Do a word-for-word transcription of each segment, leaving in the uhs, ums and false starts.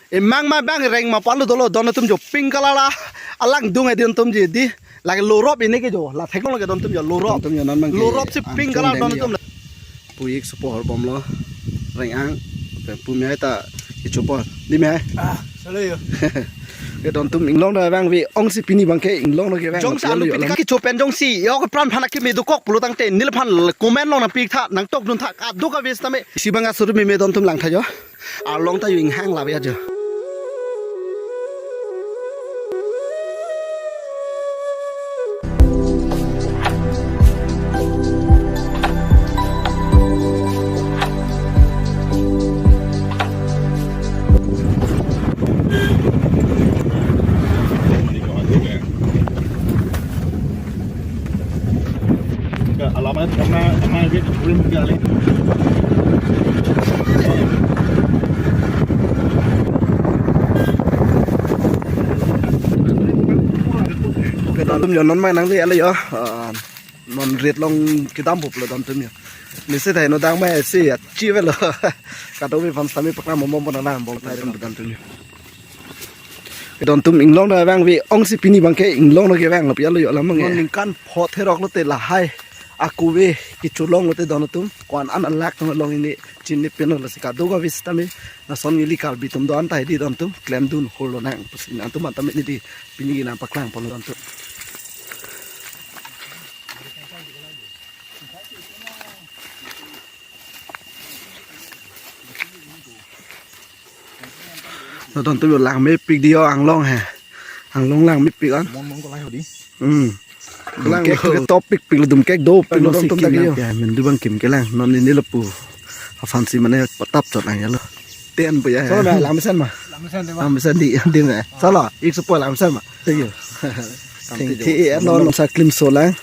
Emang ma bang reng ma palu dolo don atum jo pink color la alang dung e don atum ji di. Lake lorop ini ke jo la theklong lake don atum jo lorop. Don atum jo non mang ke lorop si ping angchong kalar deng don jo atum. Pu ik supo hor bomlo. Reng ang. Pu mehai ta kecho por. Di mehai. Ah, salo yo. Ke don atum inglong do bang vi ong si pini bang ke inglong do ke bang. Jongsi alu pini ka kecho pen jongsi yo ke pran phan akimi dokok pulo tangte neliphan comment along nangpik tha nangtok dun tha kadokave sitame. Si bang asur meme don atum lang tha jo. Arlong ta yo inghang la ya jo. Alamat karena karena dia kumpul mungkin kali. Oke, don atum jo non mai nangli ale yo. Ah, non rit along kedam pulo don atum jo. Nisi thai no dang mai si ya chi velo. Kadokave aphan sitame paklang mom mom nang bol thai don atum jo. Don atum inglong do bang vi ong si pini bang ke inglong do ke bang lapi alo yo lam bang. Non ningkan phot herok lote lahai. Akuve kecholong lote don atum. Ko-an an an lak tong long ini chini peno lasi kadokave sitame. Lason neli Karbi atum do-an ta hedi don atum. Klem dun holo nang pusi nangtum an tame neli pini nangpaklang pon don atum. Don atum yo lang mepik di yo anglong he. Anglong lang mepik an. Mon mon ko lai hodi. Hmm. Lang kek ke topik pik dum kek do pik lo don atum dak yo. Ya, mendu bang kim kelang. Non ini lapu. Aphan si mane patap chot lang ya lo. Ten pu ya. So na lang mesen ma. Lang mesen di ma. Sala, ik supo lang mesen ma. Thank you. Thank you. Non sa klim so lang.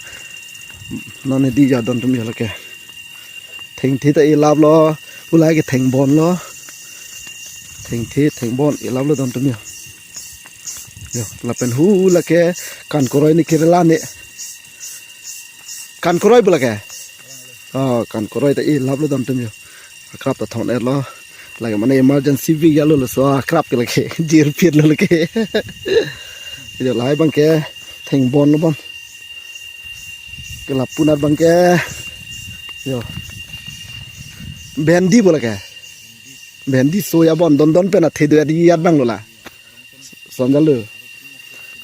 Non di ya don atum yo lake. Thengthe ta ilap lo, hu lake thengbon lo. Thengthe, thengbon ilap lo don atum yo. Yo, lapen hu lake kankoroi ni kerela ni. Kankoroi pu lake. Oh, kankoroi ta ilap lo don atum yo. Akrap ta thon er lo. Lake mane emergency vik ya lo laso akrap ke lake. Jir phir lo lake. Yo lahai bang ke thengbon lo bang. Ke lapu nat bang ke. Yo. Bhendi pu lake. Bhendi so ya bon don don pen athe do ya di yat bang lo la. Son jalo.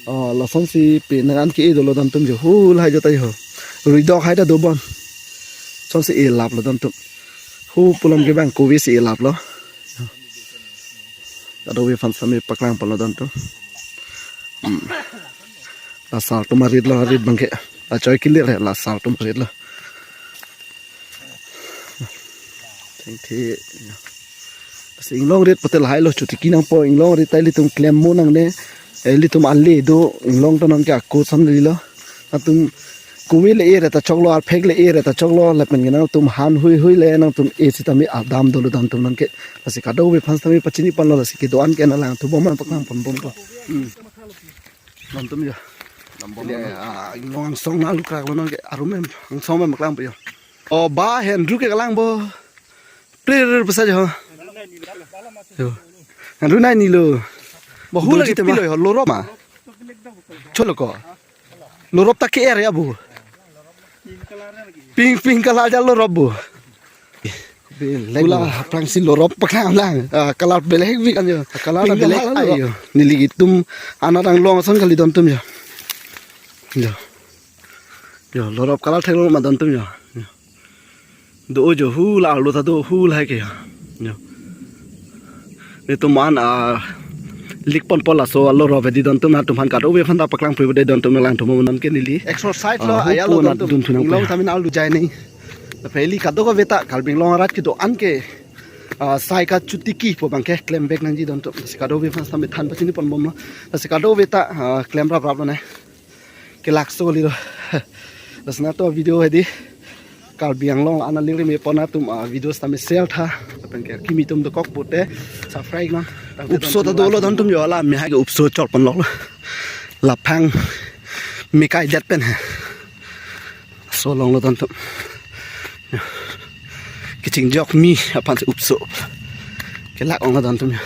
Oh, lason si pe nang an ke e dolo don atum jo. Hu lahai jo ta jo. Ruidok hai ta do bon. Son si ilap lo don atum. Hu pu along ke bang kove si ilap lo. Kadokave aphan sitame paklang pon lo don atum. Hmm. Lasar atum arit lo, arit bang ke. Achoi kilir he, lasar atum arit lo. Thengthe. Lasi inglong rit pute lahai lo chotiki nangpo inglong rit ta ilitum klem mo nangne. Eh, ilitum ale do inglong ta nonke ako son li lo. Atum kove le e re ta choklo, arphek le e re ta choklo, lapen ke nangtum han hui hui le nangtum e sitame adam dolo don atum nonke. Lasi kadokave aphan sitame pachini pon lo lasi kedo-an ke nanglang thu bom nangpaklang pon bom po. Hmm. Don atum yo. Dam bom. Ile, ah, inglong angsong na lukrak lo nonke arum em angsong em paklang po yo. O ba hendru ke kalang bo. Prir pasa jo. Yo. Hendru nai ni lo. Bo hu lake pilo ho lorop ma. Cholo ko. Lorop ta ke er ya bo. Pink pink color ja lorop bo. Belek. Ula prang si lorop paklang lang. Ah, color belek vik an jo. Color pink belek color ai lorop. Yo. Neli itum anat anglong ason kali don atum jo. Jo. Jo, lorop color thek lo ma don atum jo. Jo. Do jo hu la lo ta do hu la ke jo. Jo. Netum an, ah, lik pon pon laso lorop di don atum atum aphan kadokave aphan ta paklang pri de don atum lang atum non ke neli. Exercise lo, ah, aya lo hu don atum. Dun thu nang inglong pa. Tamin alu jai ni. Peli kadokave ta Karbi Anglong arat kedo-an ke, ah, sai kachotiki pu bang ke klem vek nangji don atum. Si kadokave aphan sitame than pachini pon bom lo. Si kadokave ta, ah, klem rap rap lo ne. Kelak so li lo. Lasi nangtum video hedi Karbi Anglong ana liri me pon atum, ah, video sitame share tha. Lapen ke kimi atum dokok pute subscribe non. Upso ta dolo don atum jo la me ha ke upso chol pon lo. Laphang me kai det pen he. So long lo don atum. Kichingjok mi aphan si upso. Kelak ong lo don atum jo.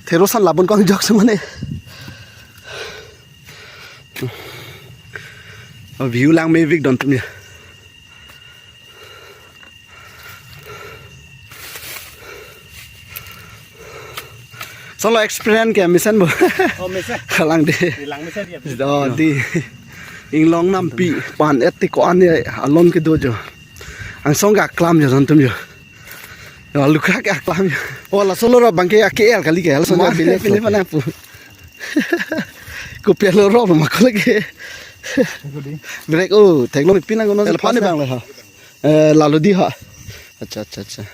Thero san labun kong jok semane. View lang mevek don atum ya. Solo experience ke mesen bo. Oh, mesen. Kalang di. Di lang mesen ya. Oh, di. Inglong nampi pan et ti ko-an ya alon kedo jo. Angsong ke aklam jo don atum jo. Ya, lukha ke aklam jo. Oh, laso lo ro abang ke ake el kali ke. Laso ma bile bile mana pu. Kopi alo ro ma ko lagi. Break, oh, theklong pin nang kono. Pan bang le ha. Eh, lalo di ha. Acha, acha, acha.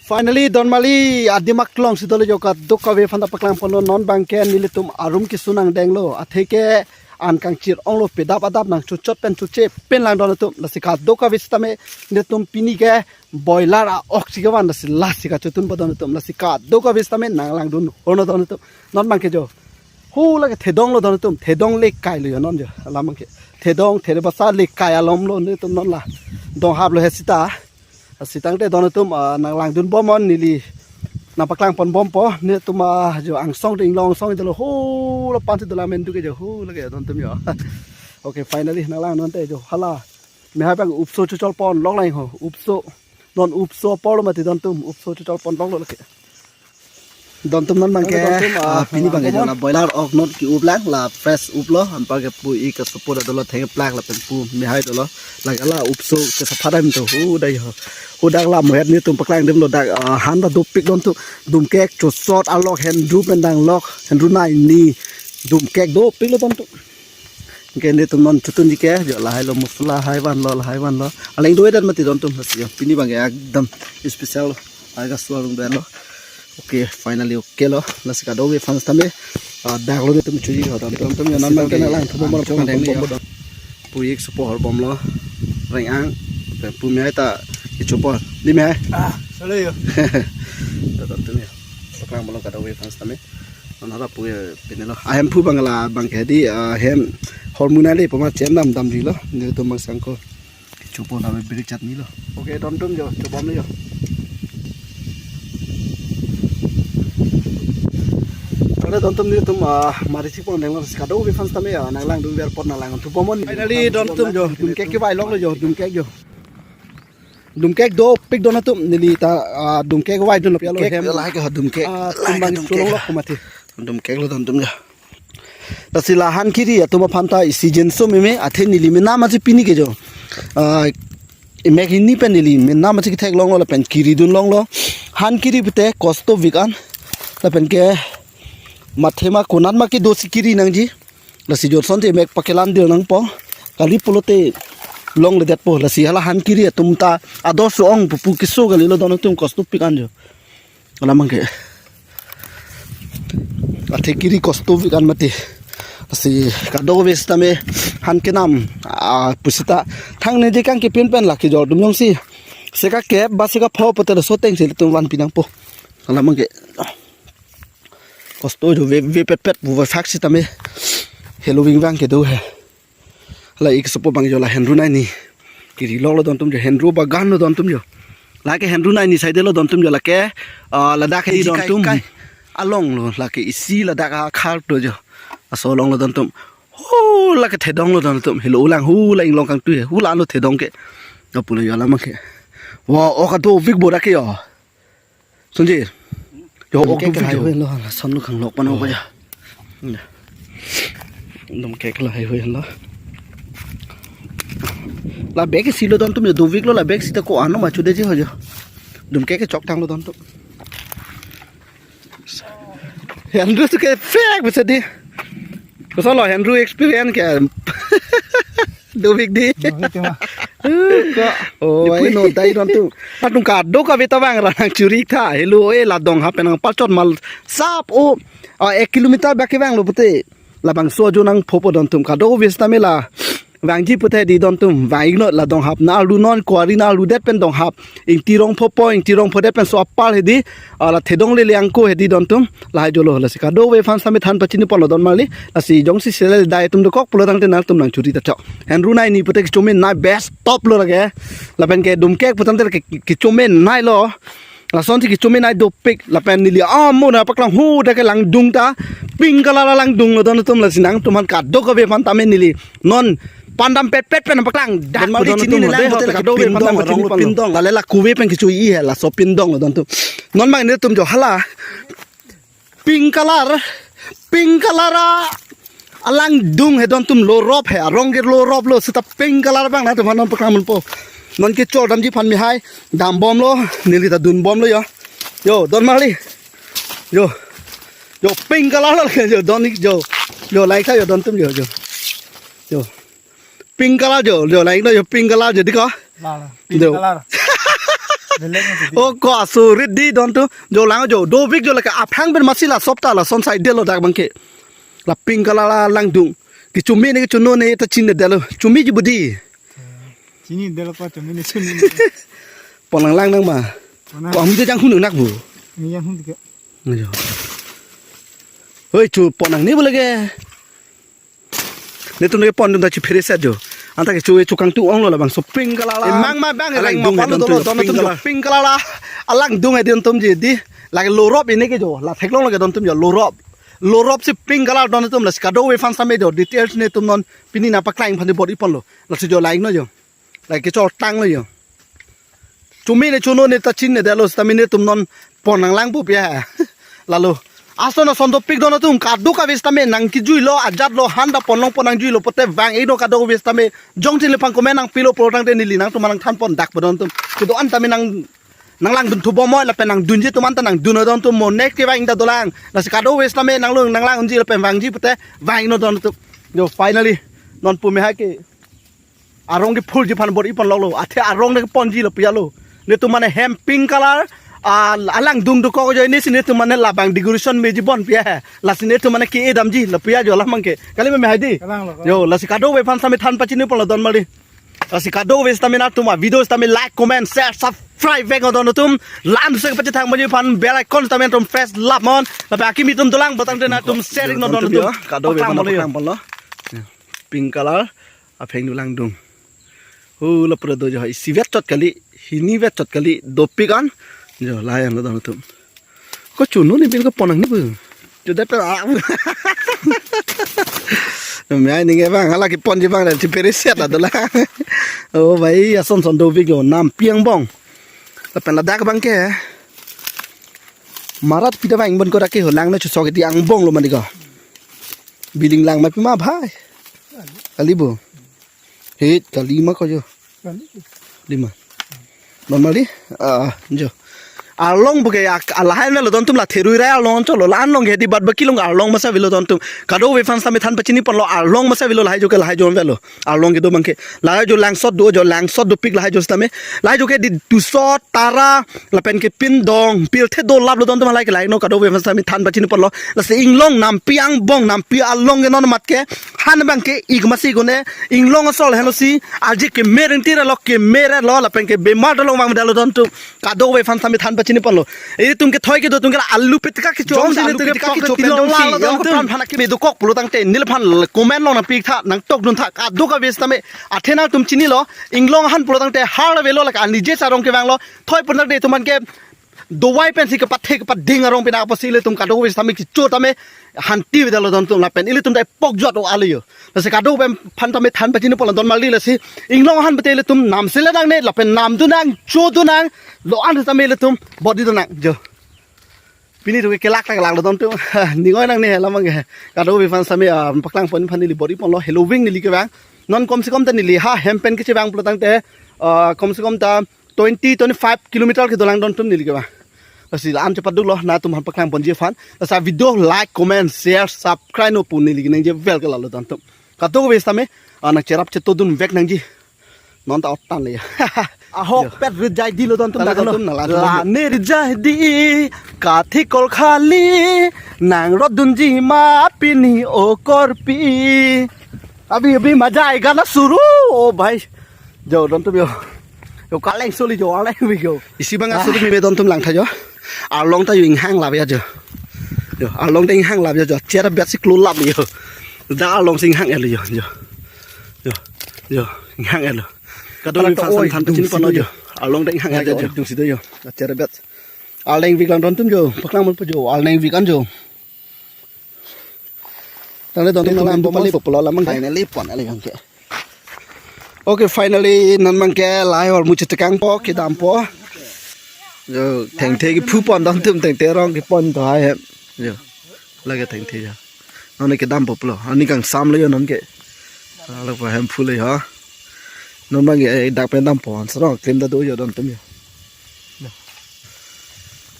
Finally, don mali adim aklong si dolo jo, kadokave aphan ta paklang ponlo, non abang ke nelitum arum keso nangdenglo. Atheke an kangchir onglo, pedap adap nangchochot pen choche pen lang don atum. Lasi kadokave sitame nelitum pini ke boiler a-ok si kevan, lasi lasi kachotun po don atum. Lasi kadokave sitame nanglangdun hono don atum. Non abang ke jo. Hu lake thedong lo don atum, thedong lekai lo jo non jo. Alam abang ke. Thedong, thedong basa lekai alom lo nelitum non la. Donghap lo he sita. Sitangte don atum, ah, nanglangdun bom non neli. Nangpaklang pon bompo, nelitum, ah, jo angsong te inglong angsong te lo, hu la pan te dola amen du ke jo, hu lake don atum jo. Okay, finally nanglang non te jo, hala. Mehai abang upso chochol pon lok lang ho, upso. Non upso apor lo mati don atum, upso chochol pon lok lo lake. Don atum non abang ke, don atum, ah, ah, pini abang ke jo la boiler ok not ke-up lang, la fresh up lo, anpar ke pu ik asopo ta dolo thengplak lapen pu mehai dolo, lake la upso ke sapha dam to, hu dai ho. Hu dak la mohet nelitum paklang adim lo dak, ah, han ta dopik don atum, dumkek chosot alok hendru pen danglok, hendru nai ni, dumkek dopik lo don atum. Anke nelitum non chotun ji ke, jo lahai lo masala hai vanlo, lahai vanlo. Aleng do edan mati don atum lasi jo. Pini abang ke ekdam special. Aga suarung dan lo. Okay, finally okay lo. Lasi kadokave aphan sitame, ah, dak lo nelitum choji ho don atum. Atum jo non abang ke nanglang thupo mar chong deng bom lo. Pu ik asopo hor bom lo. Reng ang. Pu mehai ta kecho apor. Di mehai. Ah, solo jo. Don atum jo. Paklang bom lo kadokave aphan sitame. Anara pu, eh, pine lo. Ahemphu abang la abang ke di, ah, hem hormu nai le poma chem dam damri lo. Nelitum abang sangko. Kecho pon ave birik chatni lo. Okay, don atum jo, cho bom lo jo. Hala don atum nelitum, ah, mari si pon deng lo, kadokave aphan sitame, ah, nanglangdun ver pon nanglangdun thupo mon. Finally, don atum jo, dumkek kevai lok lo jo, dumkek jo. Dumkek dopik don atum neli ta, ah, dumkek vaidunlo pi alo. Dumkek hem. Lahai ke ho dumkek. Ah, lahai ke atum abang dumkek. Cholong lok mati. Dumkek lo don atum jo. Lasi la han kiri atum aphan ta isi jinso meme athe neli mena masi pini ke jo. Ah, imek hini pen neli mena masi kethek longlo lapen kiridun longlo. Han kiri pute kosto vik an. Lapen ke mathe ma konat ma kedo si kiri nangji. Lasi jo ason te mek pakelan dir nangpo. Kali pulote longledetpo. Lasi hala han kiri atum ta ados ong pupu keso kali lo don atum kostopik an jo. Alam abang ke. Athe kiri kostopik an mati. Lasi kadokave sitame han kenam, ah, pusita. Thangnedetang kepin pen lake jo dum jongsi. Seka kep ba seka pho pulote laso ateng si nelitum vanpi nangpo. Alam abang ke. Kosto jo ve, vepetpet pu vethak sitame. Helo vingvang kedo he. La ik asopo abang jo la hendru nai ni. Kiri lok lo don atum jo hendru bagan lo don atum jo. Lake hendru nai ni side lo don atum jo lake, ah, ladak ke isi don atum. Kai, kai. Along lo lake isi ladak akhar to jo. Aso along lo don atum. Hu lake thedong lo don atum. Helo ulang hu la inglong kangtui he. Hu la lo thedong ke. Lapu lo jo alam abang ke. Wa, ok adovik bo dak ke jo. Sunji. Jo ok dumkek dopik jo. Hai hui lo, lason lo khanglok pano ko ja. Dumkek lahai hui lo. La bag si lo don atum jo dovik lo, la bag sita ko-an lo machude ji ho jo. Dumkek ke chokthang lo don atum. Hendru su ke fek bisa di. Koso lo hendru experience ke. Dovik di. Dovik tema. Ko. Oh, oi. Ipui no dai don atum. Atum kadokave ta vang ra nangchuri tha. Helo e la donghap pen nangpachot mal sap o. Ah, ek kilometer bak kevang lo pute. Labangso ajo nangphopo don atum. Kadokave sitame la vangji pute di don atum. Vang ik non la donghap na alu non kwari na alu det pen donghap. Ingti rongpho po, ingti rongpho det pen so apal hedi, ah, la thedong lele angko hedi don atum, lahai jolo lasi kadokave aphan sitame than pachini ponlo don mali, lasi jongsi sele dai atum dokok pulo tangte nangtum nangchuri ta chok. Hendru nai ni pute kechomenei best top lo lake, lapen ke dumkek putangte ke, kechomenei lo, Lasonsi kechomi nai dopik lapen neli amo nangpaklang hu dak ke langdung ta pink color langdung lo don atum, lasi nangtum aphan kadokave aphan tame neli non pandam pet pet pen nangpaklang dak. Don mali don chini atum, ne lang de ho, hotel ta kadokave pin aphan dong, tame arong pachini lo pin pon dong. Lale la kuve pen kecho-i he, laso pin dong lo don atum. Non mang netum jo hala pink color, pink color a, alangdung he don atum, lorop he, arong ke lorop lo, seta pink color abang nangtum aphan nangpaklang ponpo. Non kecho damji aphan me hai dambom lo, neli ta dunbom lo yo. Yo, don mali. Yo. Yo, pink color lo ke yo, don ik yo. Yo, like tha yo don atum yo, yo. Yo. Pink color jo, jo lang no jo pink color jo dei ko. Lala, pink Jo. Color. Belek ni titi. Oh, ko asurit dei don atum. Jo lang jo, dopik jo lake aphang pen masi la sop ta lason side de lo dak abangke. La pink color alangdung. Kechomi ne kechono ne ta chinine detlo. Chomi ji budi. Chinine detlo ko, chomi ne chinine. Pon nanglang nang ma. Pon nang. Ko amu je jang hun nak bu. Ni jang hun ke. Nang jo. Hoi chu pon nangne bu lake. Netum ke pon dun ta chiphere set jo. Anta kecho-i chokangtung ong lo labangso pink color la. Emang ma bang reng ma pon dolo don atum jo. Alangdung he pink color la. Pink color la. Alangdung he don atum ji dei. Lake lorop ine ke jo. La theklong lake don atum jo. Lorop. Lorop si pink color don atum, lasi kadokave aphan same jo. Details netum non pini nangpaklang aphan bor-i ponlo. Lasi jo lang no jo. Lake kecho tang lo jo. Chomi ne chono ne ta chinine detlo sitame netum non pon nanglangpo pia. Lalo. Ason ason dopik don atum kadokave sitame nangkijui lo, ajat lo, han ta pon long pon nangjui lo pote vang-i no kadokave sitame. Jongsi nephan comment nangpilo pulo tangte neli nangtum aphan nangthan pon dak po don atum. Kedo-an tame nang nanglangdun thubom moi lapen nangdunji atum anta nangdun don atum, mo next kevang ta dolang. Lasi kadokave sitame nanglo nanglang unji lapen vangji pote vang-i no don atum. Jo, finally non pu me hai ke arong ke phulji aphan bor-i ponlo lo. Athe arong ne ponji lo pia lo. Netum mane hem pink color, ah, alangdung dokok jo, ne si netum mane labang decoration meji bon pia he. Lasi netum mane ke-e damji lo pia jo la abangke. Kali me hai dei. Kalang lo, kalang. Jo, lasi kadokave aphan same than pachini ponlo don mali. Lasi kadokave sitame nangtum a video sitame like, comment, share, subscribe vek no don atum. Lam se pachethang monji aphan bell icon sitame nangtum press lap non. Lapen akimi atum dolang pulo tangte nangtum share no don atum. Kadokave aphan nangpaklang ponlo. Pink color. Apheng du langdung. Hu, la pura do jo, isi vet chot kali, hini vet chot kali, dopik an. Jo, la-an lo don atum. Ko chono ne bil ko pon nangne bu. Jo dei pe a. Me ai ning abang, hala keponji abang dan chiphere set adola. Oh bhai, ason son dopik jo, nampi angbong. Lapen ladak abangke. Marat pita bang bon ko dak ke ho lang na chusok di angbong lo mani ko. Building lang ma pima bhai. Kali bo. Hit kali ma ko jo. Kali. Lima. Normally, ah, jo. Arlong buke ak-, alahai na lo don atum la therui rai arlong cholo la anlong ke di bat baki long arlong masa avelo don atum. Kadokave aphan same than pachini ponlo arlong masa avelo lahai jo ke lahai jo avelo. Arlong kedo abangke. Lahai jo langsot do jo langsot dopik lahai jo sitame. Lahai jo ke di dusot tara lapen ke pindong pirthe dolap lo don atum halai ke lahai no kadokave aphan same than pachini ponlo. Lasi inglong nampi angbong nampi along ke non mat ke han abangke ik masi kone inglong asol heno si aji kemer ingtir lo kemer lo lapen ke bemar dolong vang dalo don atum kadokave aphan same than pachini ponlo. Itum kethoi kedo atum ke la alu petika kecho jongsi alu netum ke petika kecho pen tilong jongsi la lo don atum aphan phan ke me dokok pulo tangte neliphan comment long nangpik tha nangtok dun tha kadokave sitame athe nangtum chinilo inglong ahan pulo tangte har avelo lake anije sarong kevang lo thoi pun tangte itum aphan ke dovai pensi kepathe kepading arong pina apotsi ilitum kadokave sitame kecho tame hanti veda lo don atum lapen ilitum dai pok jot o ali jo. Lasi kadokave aphan tame than pachini ponlo don mali lasi inglong ahan pete ilitum namse le nangne lapen nam dunang cho dunang lo an tame ilitum body dunang jo. Pini tu ke kelak tak lak lo don atum. Ning oi nangne la abangke. Kadokave aphan same, ah, paklang pon aphan neli bor-i ponlo heloving neli kevang. Non kom se kom ta neli ha hem pen kechevang pulo tangte, ah, kom se kom ta twenty, twenty-five kilometer kedolang don atum neli kevang. Lasi la-an chepaduk lo nangtum aphan paklang ponji aphan. Lasi video like, comment, share, subscribe no pu neli keningje vel ke lalo don atum. Kadokave sitame, ah, nangcherap cheto dun vek nangji. Non ta otan le. Ahok pet rijai di lo don atum dak lo. Nang la ne rijai di kathi kol khali nang rot dunji ma pini o korpi. Abhi abhi maja aayega na shuru, o bhai. Jo don atum jo. Jo kaleng soli jo aleng bi jo. Isi bang asuri me don atum lang tha jo. Arlong ta jo inghang lap ya jo. Jo arlong ta inghang lap ya jo. Chair bet si klo lap jo. Da arlong si inghang el jo. Jo. Jo. Jo inghang el. Kadokave aphan same than pachini ponlo jo. Arlong ta inghang el jo. Dung si do jo. Chair bet. Arleng vik lang don atum jo, paklang man po jo, arleng vik an jo. Tangte don atum, atum nang lam pon pali pon pulo lam abang ke. Finally pon ale abang ke. Okay, finally non abang ke lahai ahormu chetekang po, kedam po. Jo, thengthe kephu pon don atum, thengthe arong kepon do hai hem. Jo. Lake thengthe jo. Non ke kedam po pulo. Ani kangsam le jo non ke. Ala pa hem phu le ha. Non abang ke, eh, dak pen dam pon. Sarong klim ta do jo don atum jo.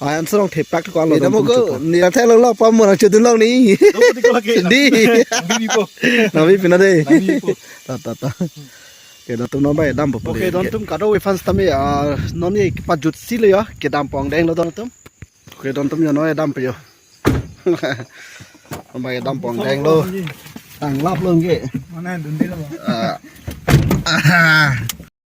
Ai, an sarong thepak ko lo. Ni dam ko, ni dam thek lo lo pa mo nang chodun long ni. Di. Nang pipo. Nang pi pina de. Nang pipo. Ta, ta, ta. Ke don atum non abang dam po. Okay, don atum kadokave fans tame, ah, non ni kepajut si le jo. Kedam pon deng lo don atum. Okay, don atum jo non dam po jo. Non abang dam pon deng lo. Tanglap lo ke. Mana dun di lo. Ah. Ah.